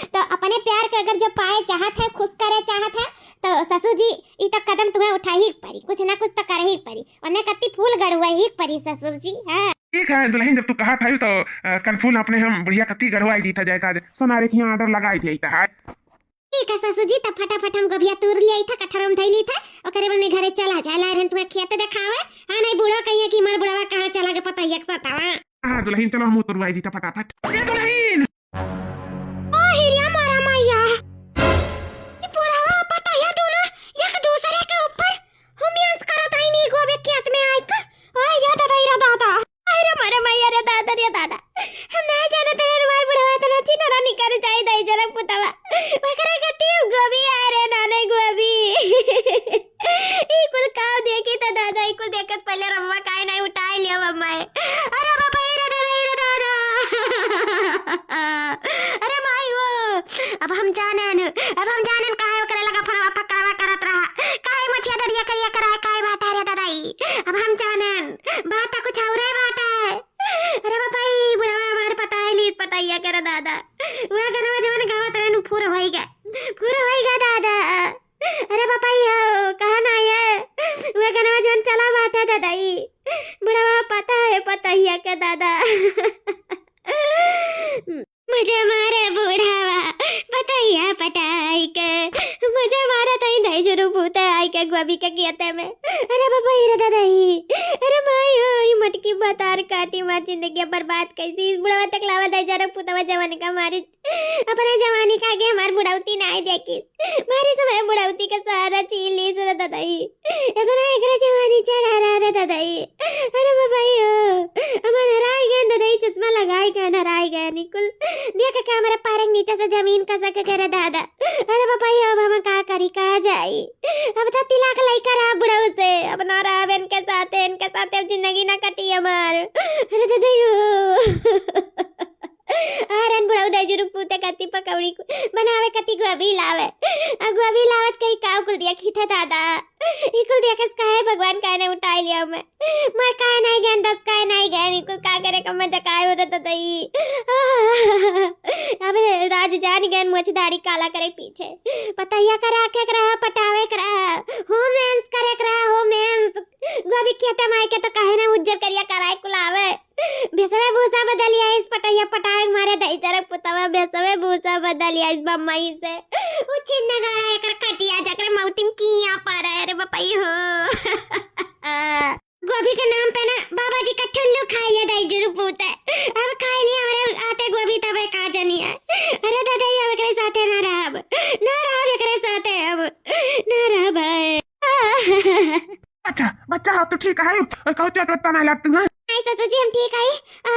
तो अपने प्यार के अगर जो पाए चाहत है, खुश करे चाहत है, तो ससुर जी ई तो कदम तुम्हें उठा ही पड़ी, कुछ ना कुछ तो कर ही पड़ी, वरना कत्ती फूल गड़ुआ ही पड़ी ससुर जी। हाँ। ठीक है दुल्हन, जब तू कहा था तो, अ, कनफूल अपने हम बुढ़िया कत्ती गड़ुआ दी था जाए का, सोनारे की यहाँ order लगाई दिया था। ठीक है सासू जी, तब फटाफट हम गोभिया तूर लियाई था, कठरम धइली था, ओकरे बने घरे चला जाए, ला रहन तुम्हें खेत देखावे। हाँ, नहीं बूढ़ा कहिए कि हमार बुढ़वा कहाँ चला गए, पता ही एक सतावा। हाँ दुलहिन, चलो हम तुरवाई दी था फटाफट। ए दुलहिन! ओ हिरिया मोरा मैया, ई बुढ़वा पता है दोनों एक दूसरे के ऊपर हुमियांस करत आई नी गोभी खेत में आई का। ओए रे दादा, रे दादा। अरे मरे मैया रे दादा, रे दादा। हम ना जानत रहे हमार बुढ़वा इतना चिन्हरा निकर जाए दाई जरा पुतवा। ओकरे गति हम गोभी आए रे नाने गोभी। ई कुल काव देखी त दादा, ई कुल देखत पहले रम्मा काहे नहीं उठाए लिया मम्मा है। अरे बाबा, रे दादा, रे दादा। अरे माई हो, अब हम जानन, अब हम जानन काहे ओकरे लगा फोनवा पकड़वा करत रहा, काहे मछिया दरिया करिया कराए, काहे बाटा रे दादाई। अब हम जानन, बात तो कुछ औरे बात है। अरे बाबा, ई बुढ़वा हमार पता है, लीत पटाइया करे दादा। वह गनवा जवन गावत रहे नु, पूरा होई गा, पूरा होई गा दादा। अरे बाबा, ई हो, कहाँ ना आया? वह गनवा जवन चला बाटा दादाई। बुढ़वा पता है, पतैया के दादा। मजा मारे बुढ़ावा, पतैया पटाई के। मजा मारे तई दई जुरू पूते आई के गोभी के खेते में। अरे बाबा, रे दादाई। अरे माई हो, ई मटकी बतार काटी मार जिंदगी बर्बाद कैसी। इस बुढ़ावा तक लावा दई जरा पुतवा जवानी का मारी। अपने जवानी का आगे हमार बुढ़ौती ना आए देखी। मारे समय बुढ़ौती का सहारा छीन ली रे दादाई। इतना एकरा जवानी चढ़ा रहा रे दादाई। अरे बाबाई हो, हमार हराई गए दादाई, चश्मा लगाई गए, हराई गए निकुल। देख के हमारे पैर के नीचे से जमीन खसक के रे दादा। अरे बाबाई हो, अब हम का करी, कहाँ जाई? अब तो तिलाक लइका रहा बुढ़ऊ से, अब ना रहा इनके साथे, इनके साथे अब जिंदगी ना कटी हमार। अरे दादाई हो। आरन बुढ़ऊ दई जुरू पूते कती पकौड़ी कु-, बनावे कती गोभी लावे। आ गोभी लावत कहीं काव कुल दिया खीथे दादा। ई कुल दिया कस काहे भगवान काहे ने उठाई लिया मैं। मार काहे नहीं गए, दस काहे नहीं गए, ई कुल का करे का मजा काहे हो रहा दई। अब राज जान गए, मुझ दाढ़ी काला करे पीछे। पतैया करा के रहा, पटावे के रहा, होम एंस करे के रहा, होम एंस। गोभी खेते में आइके तो काहे ना उज्जर करिया कराए कुलावे। भेसवे भूसा बदलिया इस पटैया पटावे मारे दई चरक पुतवा, भेसवे भूसा बदलिया इस बम्मई से। उ छिन्न गाड़ा एकर कटिया जकरे मौतिम किया पारे रे बपई हो। गोभी के नाम पे ना बाबा जी का ठुल्लू खाइए दई जुरू पूते। अब खाई लिया हमरे आते गोभी तबे का जनिया। अरे दादा, ये अब एकरे साथे ना रहब, ना रहब एकरे साथे अब, ना रहब। अच्छा, बच्चा, हाँ, तू ठीक है? और कहूँ चोट वोट तो नहीं लगती है? नहीं, ससुर जी, हम ठीक है। आ,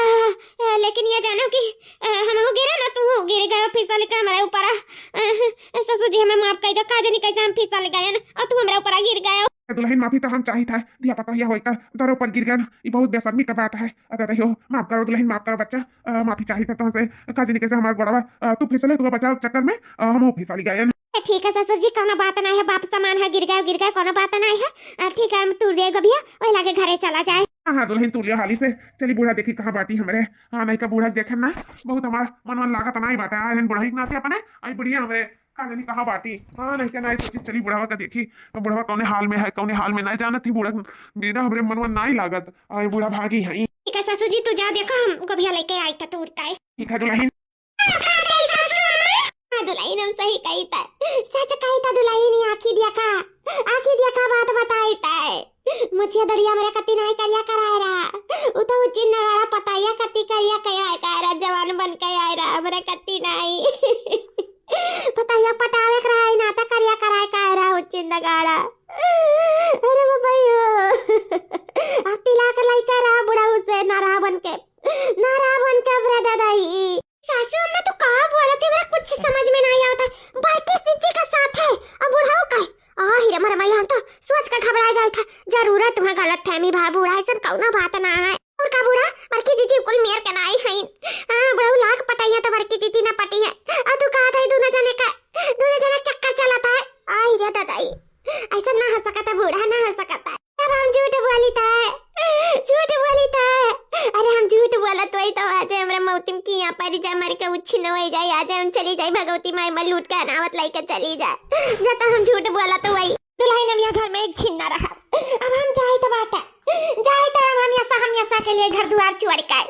आ, लेकिन ये जानो कि, आ, हम हो गिरे ना, तू गिर गयो, फिसल के हमारे ऊपर। आ, आ, ससुर जी, हमें माफ कर दो, का जानी कैसे हम फिसल गए ना, और तू हमारे ऊपर गिर गयो। दुलहिन, माफी तो हम चाहित है, दिया पता यह होई तो दरो पर गिर गए ना, ये बहुत बेशर्मी का बात है। अरे हो, माफ करो दुलहिन, माफ करो बच्चा, आ, माफी चाहित है तुमसे, का जानी कैसे हमार गोड़वा, आ, तू फिसले, तू बचाव चक्कर में, आ, हम फिसल गए ना। ए, ठीक है ससुर जी, कौनो बात नहीं है, बाप समान है, गिर गए, गिर गए, कौनो बात नहीं है। आ, ठीक है, हम तूर दे गभिया, वही लागे घरे चला जाए। हाँ, हाँ, दुलहिन तूर लिया हाली से। चली बूढ़ा देखी कहाँ बाटी हमरे। हाँ, नहीं का बूढ़ा देखे ना, बहुत हमार मन मन लागत नहीं बाटे। आ रहन बुढ़ई के नाते अपने, आई बुढ़िया हमरे, का जानी कहाँ बाटी। हाँ, नहीं का नहीं सोची, चली बुढ़वा का देखी, तो बुढ़वा कौने हाल में है, कौने हाल में नहीं जानत ही बूढ़ा, बिना हमरे मन मन नहीं लागत। आई बूढ़ा भागी है। ठीक है ससुर जी, तू जा, देखो हम गभिया लेके आई तो तूर का है। ठीक है दुलहिन। हाँ, दुलहिन, हम सही कही तै। सच कही तै दुलहिन, ई आँखी दिया का, आँखी दिया का बात बताई तै। मुछिया दरिया मेरे कत्ती नाई करिया कराए रहा। उ तो उचिन नगाड़ा पताइया कत्ती करिया करिया कराए रहा, जवान बन के आए रहा, मेरे कत्ती नाई। पताइया पटावे के रहा, ई नाता करिया कराए का रहा, उचिन नगाड़ा। अरे बाबा यो। अब तिलाक लइका रहा, बुढ़ऊ से ना रहा बन के। ना रहा बन के, बुरा दादा ई। सासू अम्मा, तू का बोलत है? हमरा कुछ समझ में नहीं आवत है। बड़की जिज्जी का साथ है और बुढ़ऊ का है। आ, हीरे मरे मैया, हम तो सोच के घबरा जाए था। जरूरत तुम्हें गलत फहमी भा, बूढ़ा ऐसन कौनो बात ना है। और का बूढ़ा, बड़की जिज्जी कुल मेर के नाई है। हाँ, बुढ़ऊ लाख पटाइया तो बड़की जिज्जी ना पटी है। और तू कहा था दोनों जने का, दोनों जने चक्कर चलाता है। आई रे दादाई, ऐसा ना हो सकता बूढ़ा, ना हो सकता। अब हम झूठ बोली था, झूठ बोली था। अरे हम झूठ बोलत वही तो आज हमरा मौतिम की यहाँ पर जा मर के उच्छिन्न हो जाए, आज हम चली जाए भगवती माई में लूट के अनावत लेके चली जाए। जब तो हम झूठ बोलत वही। दुलहिन, हम यहाँ घर में एक छिन ना रहा। अब हम जाए तो बाटा, जाए तो हम, हम ऐसा, हम ऐसा के लिए घर दुआर छोड़ के आए।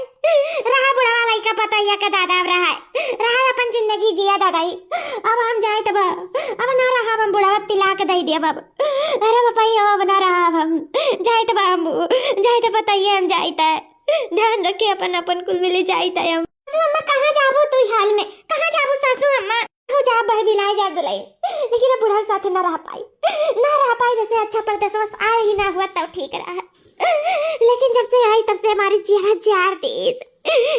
रहा बुढ़वा लइका पता भैया का दादा, अब रहा है, रहा है अपन जिंदगी जिया दादा ही। अब हम जाइत बा, अब ना रहा, हम बुढ़ावा तिलाक दे दिया बाबू। अरे बापा, अब ना रहा, हम जाइत बा, हम जाइत बताइए, हम जाइत है। ध्यान रखे अपन, अपन कुल मिले जाइत है हम। सासू अम्मा, कहाँ जाबू तू हाल में, कहाँ जाबू सासू अम्मा? हो जा बह बिलाए जा दुलाई, लेकिन अब बुढ़ावा साथे ना रह पाई, ना रह पाई। वैसे अच्छा परदेसवा से आए ही ना हुआ तब ठीक रहा, लेकिन जब से आई तब से हमारी जियरा जार दीस,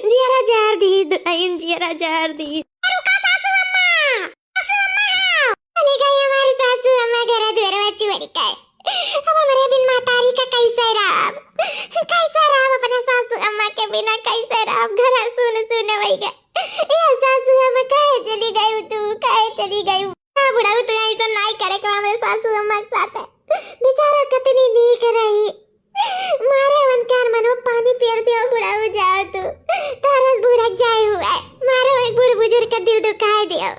जियरा जार दीस, दुलाइन जियरा जार दीस। रुका सासू अम्मा, सासू अम्मा, चली गई हमारी सासू अम्मा घर दुआरवा छोड़ के। अब हमरे बिन महतारी का कैसे रहब, कैसे रहब अपने सासू अम्मा के बिना, कैसे रहब? घर सुन सुन वही गए। ए सासू अम्मा, काहे चली गई तू, काहे चली गई? हाँ बुढ़ऊ, तू ऐसा नाई करे के हमरे सासू अम्मा के साथ। बेचारा कितनी नीक रही, मारे उनके अरमनो पानी फेर दियो बुढ़ऊ, जाओ तू। तारस बूढ़ा जाए हुआ है, मारे एक बूढ़ बुजुर्ग का दिल दुखाए दियो।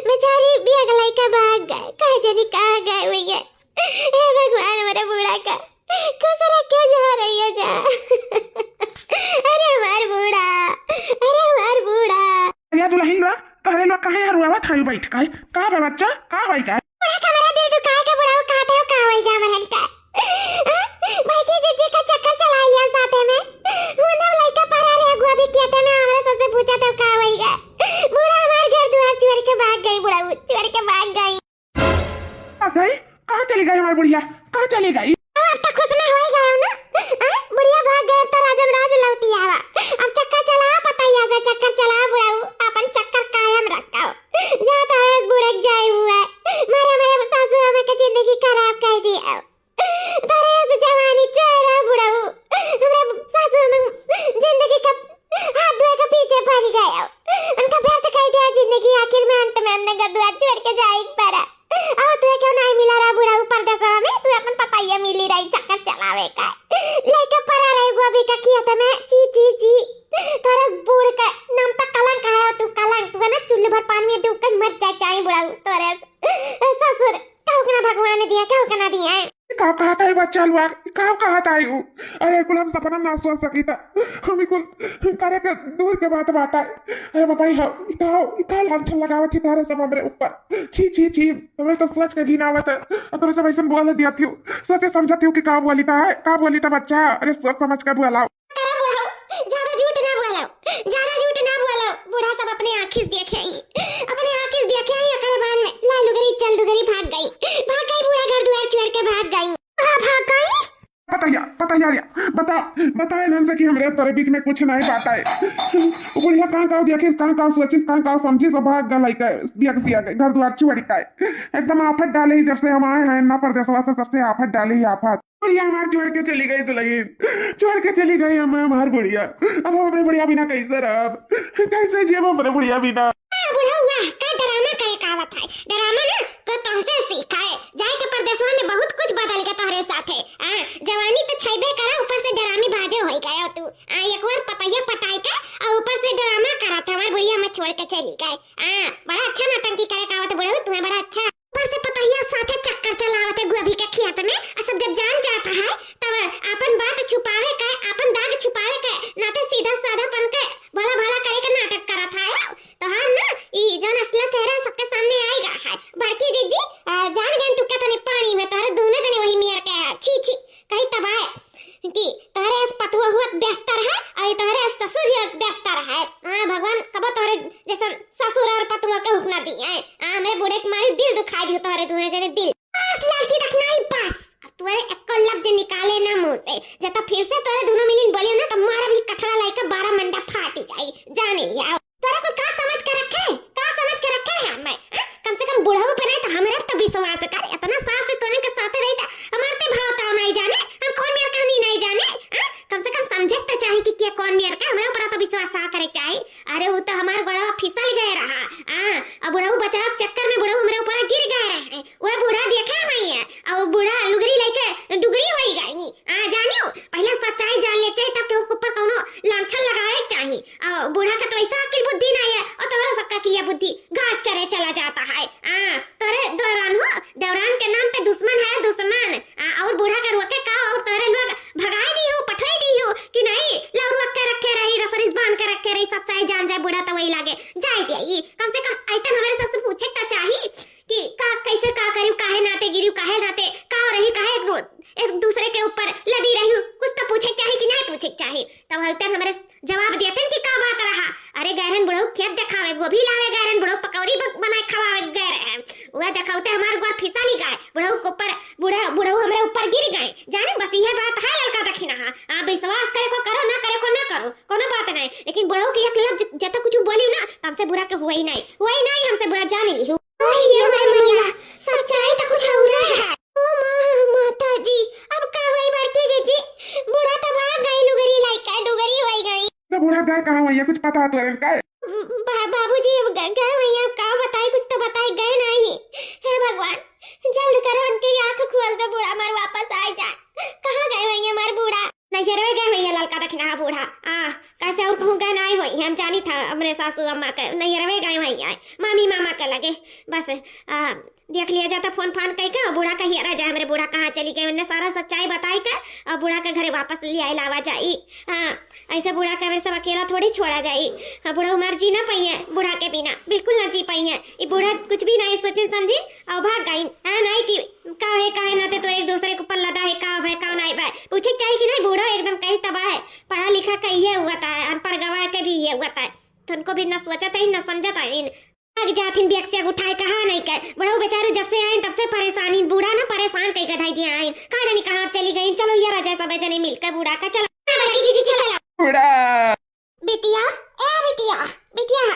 बेचारी बिया के लइका भाग गए, कहे जानी कहाँ गए हुई है। हे भगवान, मेरे बूढ़ा का खुश रखे जा रही है जा। अरे हमार बूढ़ा, अरे हमार बूढ़ा। या दुलहिन बा, तहरे लोग काहे हरुआवत हयू बैठ के? का बा बच्चा, का होई का? बूढ़ा का मेरा दिल दुखाए के बुढ़ऊ, का था का होई का मरन का? हाँ? बैठी जिज्जी का चक्कर चला लिया साथे में। हुनर लइका परा रहे अगुआ भी किया था ना, हमरे सबसे पूछा था का होई का? बूढ़ा हमार घर दुआर छोड़ के भाग गई, बुढ़ऊ छोड़ के भाग गई। आ गई? कहाँ चली गई हमार बुढ़िया? कहाँ चली गई? अब आप तो खुश में होई गए हो ना? हाँ? बुढ़िया भाग गए तो राजम राज लौटी आवा। अब चक्कर चलाओ, पतैया से चक्कर चलाओ बुढ़ऊ, अपन चक्कर कायम रखो। जा तो है बुढ़क जाए हुआ, मारे मेरे सासू अम्मा के जिंदगी खराब कर दिया। तारे से जवानी चेहरा बुढ़ऊ, हमरा सासू अम्मा जिंदगी का हाथ धोए के पीछे पड़ गए। उनका व्यर्थ कह दिया जिंदगी, आखिर में अंत में हमने घर दुआर छोड़ के जाए पड़ा। और तू क्यों नहीं मिला रहा बुढ़ऊ परदेसवा में? तू अपन पतैया मिली रही चक्कर चलावे का। लइका परा रहे गोभी का खेत में, ची, ची, ची। तोरे बूढ़ के नाम पर कलंक है, तू कलंक। तू है ना चुल्लू भर पानी में डूब कर मर जाए चाहे बुढ़ऊ तोरे से। ससुर, कहू के ना भगवान ने दिया, कहू के ना दिया है। का कहत है बच्चा लोग, का कहत है उ? अरे कुल हम सपना ना सोच सकी था, हम कुल करे के दूर के बात बात है। अरे बाबा, ई का, ई का लांछन लगावत थी तारे सब हमरे ऊपर। छी, छी, छी, हमरे तो सोच के घिन आवत है। और तोरे सब ऐसन बोल दिया थी, सोचे समझत थी कि का बोली था, का बोली था बच्चा। अरे सोच समझ के बोला। तारा बुढ़ऊ, ज्यादा झूठ ना बोलो, ज्यादा झूठ ना बोलो। बूढ़ा सब अपने आँखी से देखे ही, अपने आँखी से देखे ही, ओकरे बाद में ला लुगरी चल लुगरी भाग गई, भाग गई, बूढ़ा घर दुआर छोड़ के भाग गई। हाँ, भाग गई। पतैया, पतैया रे, बता, बता इन्हन से कि हमरे तोरे बीच में कुछ नहीं बात है। वो बुढ़िया कहाँ का देखिस, कहाँ का सोचिस, कहाँ का समझिस, सब भाग गई, लइका बिया के सिया के घर दुआर छोड़ के। एकदम आफत डाले ही, जब से हम आए हैं ना परदेसवा से, तब से आफत डाले ही आफत। बुढ़िया हमार छोड़ के चली गई दुलहिन, छोड़ के चली गई हम, हमार बुढ़िया। अब हमरे बुढ़िया बिना कैसे रहब, कैसे जियब हमरे बुढ़िया बिना? आ, बुढ़ऊ, वाह, का ड्रामा करे का आवत है? ड्रामा ना, तो तुमसे सीखा है। जाए के परदेसवा में बहुत कुछ बदल गया तोहरे साथे। आ, जवानी तो छैबे करा, ऊपर से ड्रामी बाजे होई गयो तू। आ, एक बार पतैया पटाई के, आ, ऊपर से ड्रामा करा था, हमार बुढ़िया में छोड़ के चली गए। आ, बड़ा अच्छा नौटंकी करे का आवत है बुढ़ऊ, तुम्हें बड़ा अच्छा। ऊपर से पतैया साथे चक्कर चलावत है गोभी के खेत में, आ सब जब जान जाता है, तब आपन बात छुपावे के, आपन दाग छुपावे के नाते सीधा साधापन के भला भला करे के नाटक करत है। तोहार ना ई जौन असला चेहरा सबके सामने आएगा है। बड़की जीजी, आ, जान गए तू कितने पानी में, तोहरे दोनों जने वही मेर के है। छी, छी, कहीं तबाह कि तोहरे अस पतुआ हुआ बेहतर है और ये तोहरे अस ससुर ही अस बेहतर है। हाँ, भगवान कबो तोहरे जैसन ससुर और पतुआ के हुक ना दी है। हाँ, हमरे बूढ़े के मारे दिल दुखाई दियो तोहरे दोनों जने दिल। बस लड़की देखना ही बस। अब तोहरे एको लफ्ज निकाले ना मुंह से। जब तक फिर से तोहरे दोनों मिलिन बोलियो ना, तो मारा भी कठड़ा लाई के बारह मंडा फाटी जाई। जाने लिया। तोरा को का समझ के रखे? का समझ के रखे है मैं? हाँ? कम से कम बुढ़ऊ पे नहीं तो हमरे तो विश्वास कर। इतना सास से तोने के साथे रही था, हमारे ते भाव ताव नहीं जाने, हम कौन मेर कहानी नहीं जाने। हाँ? कम से कम समझे तो चाहे कि क्या कौन मेर का, हमरे ऊपर तो विश्वास आ करे चाहे। अरे वो तो हमार गोड़वा फिसल गए रहा। हाँ, अब बुढ़ऊ बचाव चक्कर में बुढ़ऊ हमरे ऊपर गिर गए रहे। वह बूढ़ा देखे नहीं है, और बूढ़ा लुगरी लेके डुगरी होई गई। आ, जानियो, पहले सच्चाई जान ले चाहिए, तब केहू के ऊपर कौनो लांछन लगावे के चाही। आ, बूढ़ा के तो ऐसा अकिल बुद्धि नहीं है, और तोहरा सबका किया बुद्धि घास चरे चला जाता है। आ, तोरे दौरान हो, दौरान के नाम पे दुश्मन है दुश्मन। आ, और बूढ़ा के रोके का, और तोरे लोग भगाए दी हो, पठवाए दी हो कि नहीं, लौरुआ के रखे रही, रसरीस बांध के रखे रही, चाहे जान जाए बूढ़ा तो वही लागे, जाए दे ई। कम से कम ऐतन हमरे सबसे पूछे तो चाही कि का, कैसे का करियो, काहे नाते गिरियो, काहे नाते का रही, काहे एक रो-, एक दूसरे के ऊपर लदी रही, कुछ तो पूछे चाही कि नहीं पूछे चाही। तब ऐतन हमरे जवाब देतन कि का बात रहा। अरे गए रहन बुढ़ऊ खेत देखावे, गोभी लावे गए रहन बुढ़ऊ, पकौड़ी ब-, बनाए खवावे गए रहन। वह देखावते हमार गोड़ फिसली गए, बुढ़ऊ के ऊपर, बुढ़ऊ, बुढ़ऊ हमरे ऊपर गिर गए। जाने बस यह बात है ललका दखिनहा। आप विश्वास करे को करो, ना करे को ना करो, कोनो बात नहीं, लेकिन बुढ़ऊ के एक लफ्ज जब तक कुछ बोली ना, तब से बुरा के हुआ ही नहीं, हुआ ही नहीं, हमसे बुरा जान ली। ओए ये मोरे मैया, सच्चाई तो कुछ और है। ओ माँ, माता जी, अब का होई बड़की जीजी? बूढ़ा तो भाग गई, लुगरी लइका डुगरी होई गई। तो बूढ़ा गए कहाँ भैया, कुछ पता है तोरे का? बा-, बाबूजी, अब ग-, गए भैया, अब का बताई, कुछ तो बताई, गए नहीं। हे भगवान, जल्द करो, उनकी आँख खोल दो, बूढ़ा हमार वापस आ जाए। कहाँ गए भैया हमार बूढ़ा? नैहरवे गए भैया, ललका दखिनहा बूढ़ा। आ, कैसे और कहूँ गए नहीं होई, हम जानी था, हमरे सासू अम्मा के नैहरवे गए भैया, मामी मामा के लगे। बस, आ, देख लिया जाता फोन फान कई के, बूढ़ा कहिया रह जाए, हमरे बूढ़ा कहाँ चली गए, उन्हें सारा सच्चाई बताई के, और बूढ़ा के घरे वापस ले आए लावा जाई। हाँ, ऐसे बूढ़ा के हमरे सब अकेला थोड़ी छोड़ा जाई। हाँ, बूढ़ा हमार जी ना पाइए, बूढ़ा के बिना बिल्कुल ना जी पाइए। ये बूढ़ा कुछ भी नहीं सोचे समझे, और भाग गई। हाँ, नहीं कि का है, का है, ना ते तो एक दूसरे के ऊपर लदा है, का है, का नहीं बा। पूछे के चाही कि नहीं, बूढ़ा एकदम कहीं तबाह है, पढ़ा लिखा का ये हुआ था, अनपढ़ गवार के भी ये हुआ था। तो उनको भी ना सोचा था, ना समझा था इन। भाग जाथिन, बैग से उठाए कहा नहीं के। बुढ़ऊ बेचारू जब से आइन तब से परेशान इन, बूढ़ा ना परेशान कई के धई दिया आइन। का जानी कहाँ चली गई। चलो ये रह जाए सब जने मिल के बूढ़ा का, चलो। हाँ, बड़की जीजी, चलो। बूढ़ा। बिटिया, ए बिटिया, बिटिया,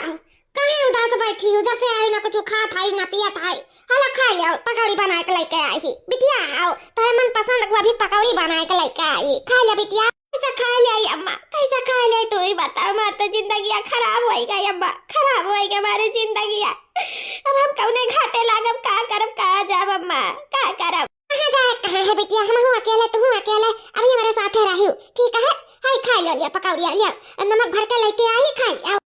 काहे उदास बैठी हो? जब से आए ना कुछ खात है, ना पियत है। हला खा लिया, पकौड़ी बना के लेके आई ही। बिटिया, आओ, तोरे मन पसंद को अभी पकौड़ी बना के लेके आई, खा लिया बिटिया। कैसा खा लिया अम्मा, कैसा खा लिया, तू ही बताओ। हमार तो जिंदगिया खराब होई गई अम्मा, खराब होई गई हमारी जिंदगिया। अब हम कौने घाटे लागब, का करब, का जाब अम्मा, का करब? कहाँ जाए, कहाँ है बिटिया, हम हूँ अकेले, तू हूँ अकेले, अभी हमारे साथे रहियो, ठीक है? हाय, खाई लो लिया, पकौड़िया लिया, नमक भर के लेके आई, खाई, आओ।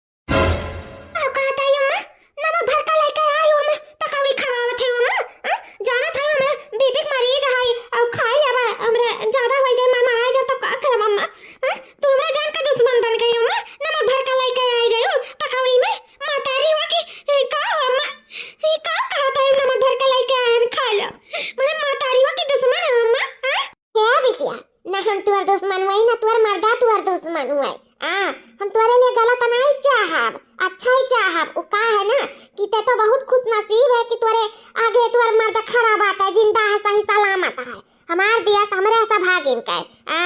आओ, कहा ताई अम्मा, नमक भर के लेके आई, हम पकौड़ी खवावत है अम्मा, हाँ? जाना था हमरा बीपी के मरीज है, अब खाई अब हमरा ज्यादा हो जाए, मर मरा जाए, तब का करब अम्मा, हाँ? तू हमरा जान का दुश्मन बन गई अम्मा, नमक भर के लेके आई गई हो पकौड़ी में, महतारी हुआ कि, ए, का हो अम्मा? ये का कहा था, नमक भर के लेके आए हैं, खा लो। मने महतारी हुआ कि दुश्मन है अम्मा, हाँ? क्या बिटिया, ना हम तुअर दुश्मन हुए, ना तुअर मर्दा तुअर दुश्मन हुए। आ, हम तुअरे लिए गलत नहीं चाहब, अच्छा ही चाहब। उ का है ना कि ते तो बहुत खुश नसीब है कि तुअरे आगे तुअर मर्दा खड़ा बात है, जिंदा है, सही सलामत है। हमार दिया तो हमरे ऐसा भागिन के। आ,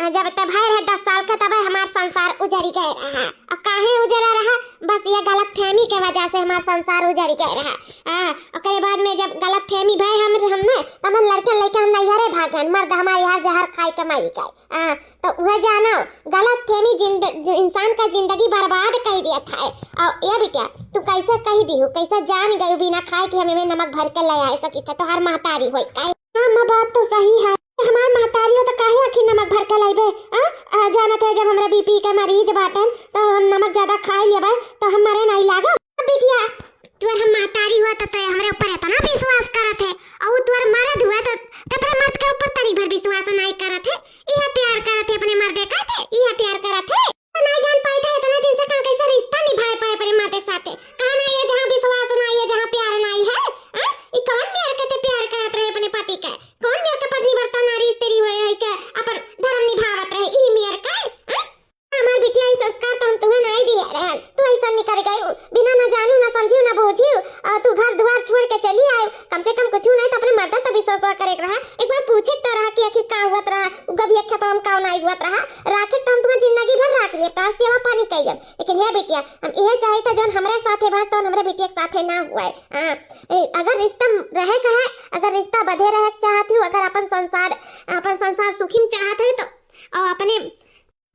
जब ते भय रहे दस साल के, तबे हमार संसार उजड़ी गए रहा। अब काहे उजड़ा रहा? बस ये गलतफहमी के वजह से हमार संसार उजड़ी गए रहा। आ, ओकरे बाद में जब गलतफहमी भय हम, हमने, तब हम लड़के लेके हम नैहरे भागन, मर्द हमारे यहाँ जहर खाए के मरी गए। आ, तो वह जानो, गलतफहमी जिंद-, जि-, इंसान का जिंदगी बर्बाद कर दिया था। और ये बिटिया, तू कैसे कह दी हो, कैसे जान गई बिना खाए कि हम एमे नमक भर के ले आए सकी थे, तो हर महतारी होई का? हाँ, अम्मा, बात तो सही है। हमार महतारी हो तो काहे आखिर नमक भर के लाइबे? आ? आ, जानत है जब हमरा बीपी के मरीज बाटन तो हम नमक ज्यादा खाए लेबे तो हम मरे नहीं लागब। बिटिया, तुअर हम महतारी हुआ तो तय हमरे ऊपर इतना विश्वास करत है, और तुअर मर्द हुआ तो ततरे मर्द के ऊपर तनी भर विश्वास नहीं करत है। यह प्यार करत है अपने मर्दे का, थे यह प्यार करत है। तो नहीं जान पाई था इतने दिन से कहाँ कैसे रिश्ता निभाए पाए अपने मर्दे साथे। कहाँ नहीं है जहाँ विश्वास नहीं है, जहाँ प्यार नहीं है, हाँ? ई कौन मेर के ते प्यार करत रहे अपने पति के? कौन मेर के पतिव्रता नारी स्त्री हुए है के अपन धर्म निभावत रहे? ई मेर के, हाँ? हमार बिटिया, ई संस्कार तो हम तुम्हें नहीं दिए रहन। तू ऐसा निकल गई, बिना ना जानियो, ना समझियो, ना बूझियो, और तू घर दुआर छोड़ के चली आयो। कम से कम कुछ नहीं तो अपने मर्दन तो विश्वास करे के रहा। एक बार पूछे तो रहा कि आखिर का हुआ रहा, उ कभी एक खेतवा में का नहीं हुआ रहा। राखे तो हम तुम्हें जिंदगी भर राख लिए, तो सेवा पानी कइले। लेकिन हे बिटिया, हम यह चाहे तो जौन हमरे साथे भा, तो हमरे बिटिया के साथे ना हुआ। हाँ, ए, अगर रिश्ता रहे का है, अगर रिश्ता बधे रहे के चाहत हो, अगर अपन संसार, अपन संसार सुखी में चाहत है तो, और अपने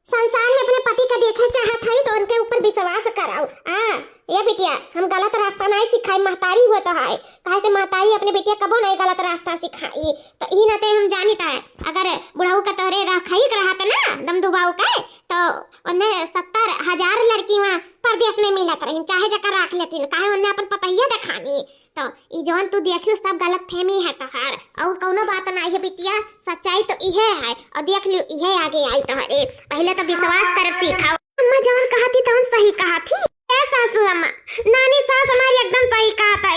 संसार में अपने पति का देखे चाहत है तो उनके ऊपर विश्वास कराओ। हाँ, ये बिटिया, हम गलत रास्ता नहीं सिखाई, महतारी हुआ तो है, काहे से महतारी अपने बिटिया कबो नहीं गलत रास्ता सिखाई। तो ई नाते हम जानित है, अगर बुढ़ऊ का तोहरे रखाई के रहत ना, दम दुबाऊ के, तो उन्हें सत्तर हजार लड़की वहाँ परदेश में मिलत रही, चाहे जकर राख लेती, काहे उन्हें अपन पतैया देखानी। तो ई जौन तू देखियो सब गलतफहमी है तोहार, और कौनो बात ना है बिटिया, सच्चाई तो इहे है। और देख लियो इहे आगे आई तोहरे, पहले तो विश्वास करब सीखाओ। अम्मा जौन कहती तौन सही कहा थी। ए सासू अम्मा, नानी सास हमारी एकदम सही कहा था।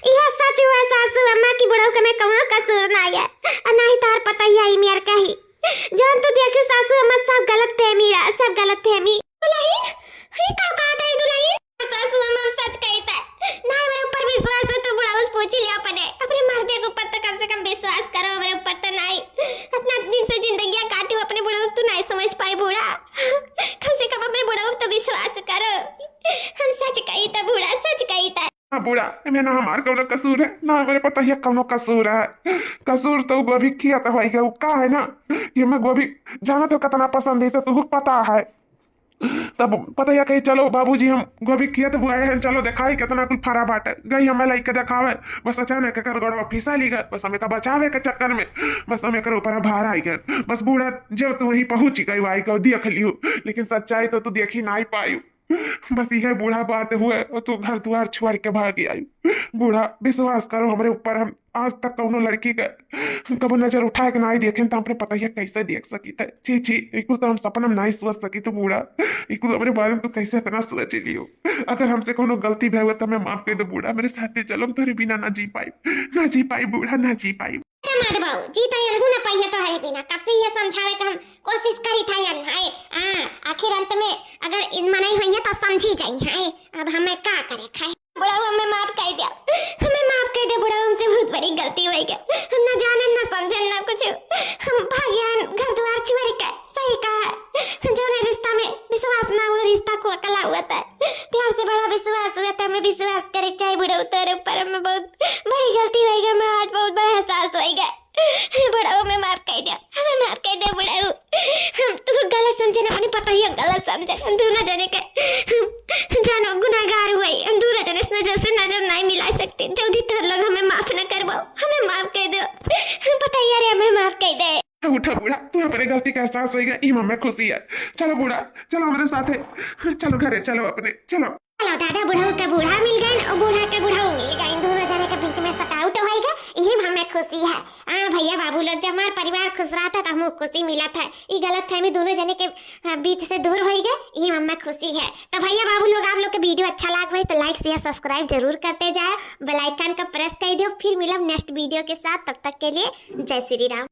यह सच हुआ सासू अम्मा कि बुढ़ऊ के में कौनो कसूर ना है, और ना ही तार पता ही आई मेर कही। जौन तू देखी सासू अम्मा, सब गलत फहमी रहा, सब गलत फहमी। दुलहिन, ही का कहा था दुलहिन? सासू अम्मा, हम सच कही था। ना मेरे ऊपर विश्वास है तो बुढ़ऊ से पूछ लियो अपने, अपने मर्दे के ऊपर तो कम से कम विश्वास करो, मेरे ऊपर तो नहीं। इतना दिन से जिंदगियां काटी हूँ अपने बुढ़ऊ, तू नहीं समझ पाई बूढ़ा। कम से कम अपने बुढ़ऊ तो विश्वास करो। हम सच कही था बूढ़ा, सच कही था। हाँ बूढ़ा, एमे ना हमार कौनो कसूर है, ना हमारे पता ही कौनो कसूर है। कसूर तो गोभी खिया तो होई गया, का है ना कि हमें गोभी जाना तो कितना पसंद है, तो तुहू पता है। तब पता ही कही, चलो बाबूजी, हम गोभी खिया तो बुआए हैं, चलो देखाई कितना कुल फरा बाटे। गई हमें लइके देखावे, बस अचानक एकर गोड़वा फिसली गए, बस हमें का बचावे के चक्कर में बस हम एकर ऊपर भार आई गए। बस बूढ़ा, जब तू वहीं पहुँच गई, आई गई देख लियो, लेकिन सच्चाई तो तू देखी नहीं पायू। बस यह बूढ़ा बात हुए और तू घर द्वार छोड़ के भाग आई। बूढ़ा, विश्वास करो हमरे ऊपर, हम आज तक कौनो लड़की के कबो नजर उठा के ना देखेन, तो हमरे पता ही कैसे देख सकी थे। छी, छी, इकुल तो हम सपना में नहीं सोच सकी तो बूढ़ा, इकुल हमरे बारे में तू कैसे इतना सोच लियो। अगर हमसे कौनो गलती भय हुआ तो हमें माफ कर दे बूढ़ा, मेरे साथे चलो, हम तोरे बिना ना जी पाई, ना जी पाई बूढ़ा, ना जी पाई। अरे माधव बाबू, जी तो यनहू ना पाइए तोहरे बिना, कब से ये समझावे के हम कोशिश करी था यन, हाय, आ, आखिर अंत में अगर इन मनई होइए तो समझी जाई, हाय, अब हमें का करे खाए। बुढ़ऊ, हमें माफ कर दे, हमें माफ कर दे बुढ़ऊ, हमसे बहुत बड़ी गलती हो गई। हम ना जाने, ना समझे, ना कुछ। हम भाग्यवान, घर द्वार छोड़ के, सही कहा। जौने रिश्ता में विश्वास ना हुआ, रिश्ता को अकला हुआ था। प्यार से बड़ा विश्वास हुआ था, हमें विश्वास करे चाहे बुढ़ऊ, तेरे ऊपर हमें बहुत बड़ी गलती हो गई, हमें आज बहुत बड़ा एहसास हो गया। हे बुढ़ऊ, हमें माफ कर दे, हमें माफ कर दे बुढ़ऊ। हम तू गलत समझे ना, अपनी पतोहिया गलत समझे। हम दोनों जने के, हम जानो गुनाहगार हुए, हम दोनों जने से नजर से नजर नहीं मिला सकते। जल्दी तोर लोग हमें माफ ना करवाओ, हमें माफ कर दो। हम पतोहिया रे, हमें माफ कर दे। उठा बूढ़ा, तू अपने गलती का एहसास होइगा, ई में खुशी है। चलो बूढ़ा, चलो हमारे साथ है, चलो घरे चलो अपने, चलो। चलो दादा, बुढ़ऊ के बूढ़ा मिल गए और बूढ़ा के बुढ़ऊ मिल गए, दोनों जने के बीच में सटाउट होइगा, यही में हमें खुशी है। हाँ भैया बाबू लोग, जब हमार परिवार खुश रहता तो हमको खुशी मिला था। ई गलत फहमी दोनों जने के, हाँ, बीच से दूर होइगा, यही में हमें खुशी है। तो भैया बाबू लोग, आप लोग के वीडियो अच्छा लाग भाई तो like, share, subscribe जरूर करते जाए, bell icon का press कर दो। फिर मिलब next वीडियो के साथ, तब तक के लिए जय श्री राम।